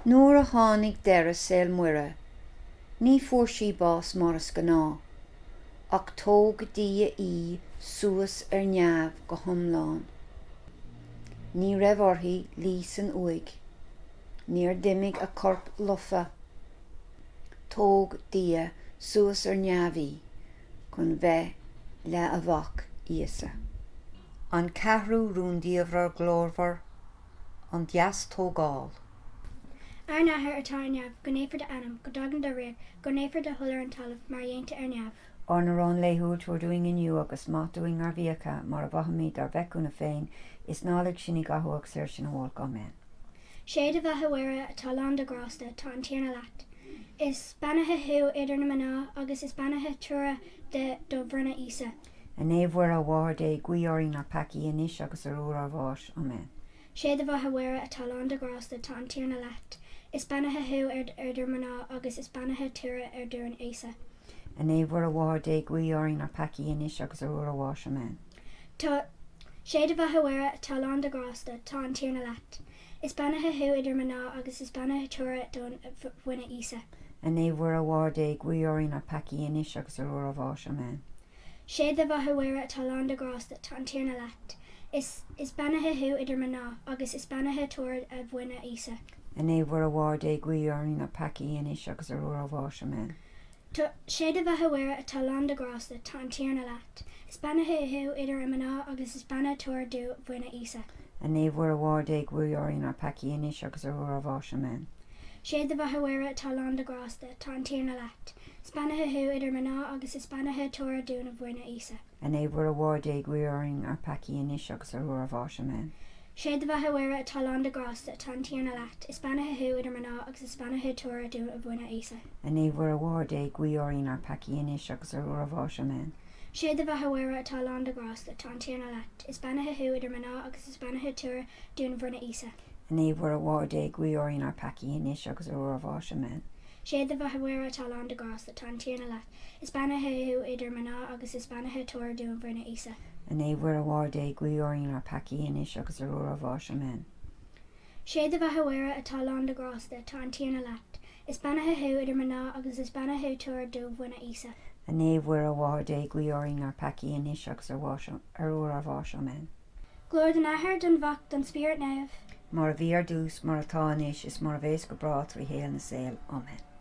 Nuair a tháinig deireadh saol Muire, ní fuair sí bás mar is gnáth, ach tóg Dia í suas ar neamh go hiomlán. Ní raibh uirthi luí san uaigh. Níor d'imigh a corp lofa. Tóg Dia suas ar neamh í chun bheith le a Mhac Íosa. An ceathrú rúndiamhair glórmhar. An Deastógáil. Ár nAthair atá ar neamh, go naofar d'ainm, go dtagann do ríocht, go ndéanfar do thoil ar an talamh, mar a dhéantar ar neamh. Ár n-arán laethúil tabhair dúinn inniu agus maith dúinn ár bhfiacha, mar a mhaithimid dár bhféichiúna féin, is ná lig sinn i gcathú ach saor sinn ó olc. Amen. Sé do bheatha a Mhuire atá lán de ghrásta, tá an Tiarna leat. Is beannaithe thú idir na mná agus is beannaithe toradh de do bhroinne Íosa. A Naomh Mhuire, a Mháthair Dé, guí orainn ár peacaí, anois agus ar uair ár bháis. Amen. Sé do bheatha a Mhuire atá lán de ghrásta, tá an Tiarna leat. Is beannaithe thú idir mná agus is beannaithe toradh do bhroinne Íosa. A Naomh Mhuire, a Mháthair Dé, guí orainn ár peacaí, anois agus ar uair ár bháis. Amen. Tá. Sé do bheatha a Mhuire atá lán de ghrásta, tá an Tiarna leat. Is beannaithe thú idir mná agus is beannaithe toradh do bhroinne Íosa. A Naomh Mhuire, a Mháthair Dé, guí orainn ár peacaí, anois agus ar uair ár bháis. Amen. Sé do bheatha a Mhuire atá lán de ghrásta, tá an Tiarna leat. Is is beannaithe thú idir mná, agus is beannaithe toradh do bhroinne Íosa. A Naomh Mhuire, a Mháthair Dé, guí orainn ár peacaí, anois agus ar uair ár bháis. Amen. Tá. Sé do bheatha a Mhuire atá lán de ghrásta, tá an Tiarna leat. Is beannaithe thú idir mná, agus is beannaithe toradh do bhroinne Íosa. A Naomh Mhuire, a Mháthair Dé, guí orainn ár peacaí, anois agus ar uair ár bháis. Amen. Sé do bheatha a Mhuire atá lán de ghrásta, tá an Tiarna leat. Is beannaithe thú idir mná agus is beannaithe toradh do bhroinne Íosa. A Naomh Mhuire, a Mháthair Dé, guí orainn ár peacaí, anois agus ar uair ár bháis. Amen. Sé do bheatha a Mhuire atá lán de ghrásta, tá an Tiarna leat. Is beannaithe thú idir mná agus is beannaithe toradh do bhroinne Íosa. A Naomh Mhuire, a Mháthair Dé, guí orainn ár peacaí, anois agus ar uair ár bháis. Amen. Sé do bheatha a Mhuire atá lán de ghrásta, tá an Tiarna leat. Is beannaithe thú idir mná agus is beannaithe toradh do bhroinne Íosa. A Naomh Mhuire, a Mháthair Dé, guí orainn ár peacaí, anois agus ar uair ár bháis. Amen. Sé do bheatha a Mhuire atá lán de ghrásta, tá an Tiarna leat. Is beannaithe thú idir mná agus is beannaithe toradh do bhroinne Íosa. A Naomh Mhuire, a Mháthair Dé, guí orainn ár peacaí, anois agus ar uair ár bháis. Amen. Sé do bheatha a Mhuire atá lán de ghrásta, tá an Tiarna leat. Is beannaithe thú idir mná agus is beannaithe toradh do bhroinne Íosa. A Naomh Mhuire, a Mháthair Dé, guí orainn ár peacaí, anois agus ar uair ár bháis. Amen. Glóir don Athair, don Mhac, don Spiorad Naomh. Mar a bhí ar dtús, mar atá anois, is mar a bheas go bráth trí shaol na saol. Amen.